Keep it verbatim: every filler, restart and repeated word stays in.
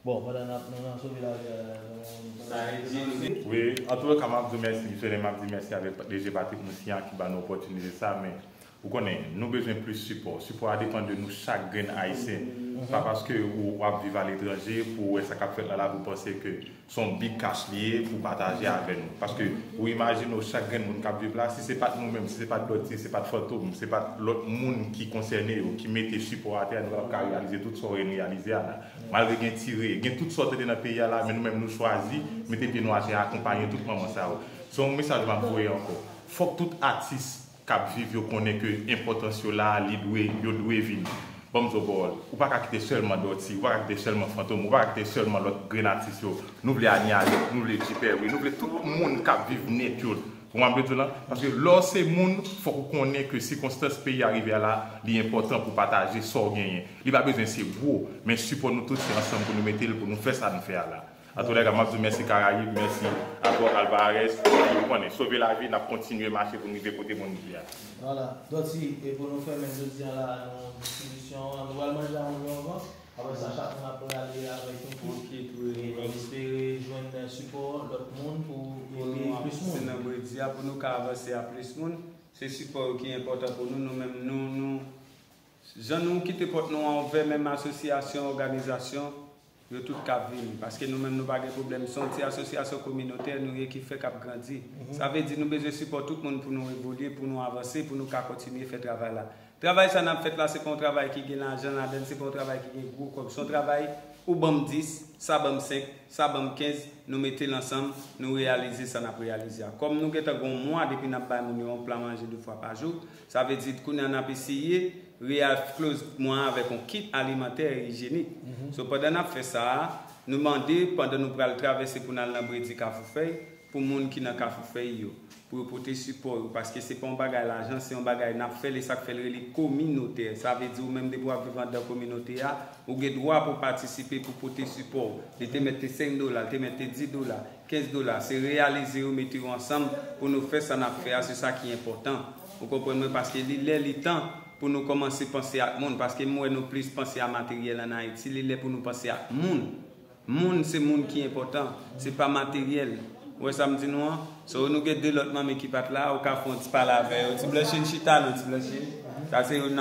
Bon, pandan n ap, nou nan sove lavi a la, nou... Wi, antouka, m ap di w mèsi, m ap di w mèsi avèk D G Patrick Moussia ki ba nou opòtinite sa, men ou konnen, nou bezwen plis sipò. Sipò a depann de nou chak grenn Ayisyen. Pa paske ou, w ap viv aletranje, pou w wè sa k ap fèt la la, pou w panse ke se yon big cash li ye pou pataje avè nou. Paske ou imajine w, chak grenn moun k ap viv la, si se pa t nou menm, si se pa t Dòti, si se pa t Fantom, si se pa t lòt moun ki konsène yo, ki mete sipò atè a, nou pa t ap ka reyalize tout sa w vin reyalize a la. Malgre gen tire, gen tout sa w tande nan peyi a la, men nou menm nou chwazi mete pye nou atè, akonpaye tout manman sa yo. Se yon mesaj m ap voye ankò. Fòk tout atis k ap viv yo konnen ke enpòtans yo la, li dwe, yo dwe vini. Ban m di w pawòl, ou pa ka kite sèlman Dòti, ou pa ka kite sèlman Fantom, ou pa ka kite sèlman lòt grenn atis yo. Nou vle Anie Alec, nou vle G Perry, nou vle tout moun k ap viv nèt yo. Ou konprann m vle di w lan? Paske lè w se moun, fòk ou konnen ke sikonstans peyi a rive a la, li enpòtan pou pataje sa w genyen. Li pa bezwen se gwo, men sipò nou tout se ansanm pou nou mete l, pou nou fè sa n fè a la. Antoulèka, m ap di w mèsi Karayib, mèsi Akò Alvarez, epi ou konnen, sove lavi, n ap kontinye mache pou n rive kote pou n ye a. Vwala, Dòti, e pou nou fèmen jodi a la, nou distribisyon an, nou pral manje a moun yo anvan. Apre sa, chak moun ap prale avèk yon kit. Yon kit, wi. E nou espere jwenn sipò lòt moun pou ede plis moun. Se nan bredi a pou nou ka avanse a plis moun. Se sipò yo ki enpòtan pou nou, nou menm, nou, nou, jan nou kite pòt nou an ouvè, menm asosyasyon, òganizasyon, yo tout ka vini. Paske nou menm, nou pa gen pwoblèm. Se yon ti asosyasyon kominotè nou ye ki fèk ap grandi. Sa vle di nou bezwen sipò tout moun pou nou evolye, pou nou avanse, pou nou ka kontinye fè travay la. Travay sa n ap fèt la, se pa yon travay ki gen lajan ladan l, se pa yon travay ki gen gwo kòb. Se yon travay, ou ban m dis, sa ban m senk, sa ban m kenz, nou mete l ansanm, nou reyalize sa n ap reyalize a. Kòm nou gentan gen yon mwa depi n ap bay moun yo yon pla manje de fwa pa jou, sa vle di kounye a n ap eseye reyalkloz mwa an avèk yon kit alimantè e ijyenik. So, pandan n ap fè sa a, nou mande, pandan nou pral travèse pou n al nan Bredi Kafou Fèy, pou moun ki nan Kafou Fèy yo, pou yo pote sipò yo, paske se pa yon bagay lajan, se yon bagay n ap fè l, e sa k fè l rele kominotè. Sa vle di ou menm depi w ap viv anndan kominote a, ou gen dwa pou w patisipe, pou pote sipò w. Li te mèt te senk dola, li te mèt te dis dola, kenz dola. Se reyalize yo, mete yo ansanm pou nou fè sa n ap fè a, se sa ki enpòtan. Ou konprann mwen? Paske li lè, li tan pou nou kòmanse panse ak moun, paske m wè nou plis panse a materyèl ann Ayiti, li lè pou nou panse ak moun. Moun, se moun ki enpòtan, se pa materyèl. Ou wè sa m di nou an? So, nou gen de lòt manmi ki pa t la, ou ka fè yon ti pale avè yo. Ti Blanchine chita non, Ti Blanchine. Sa se youn nan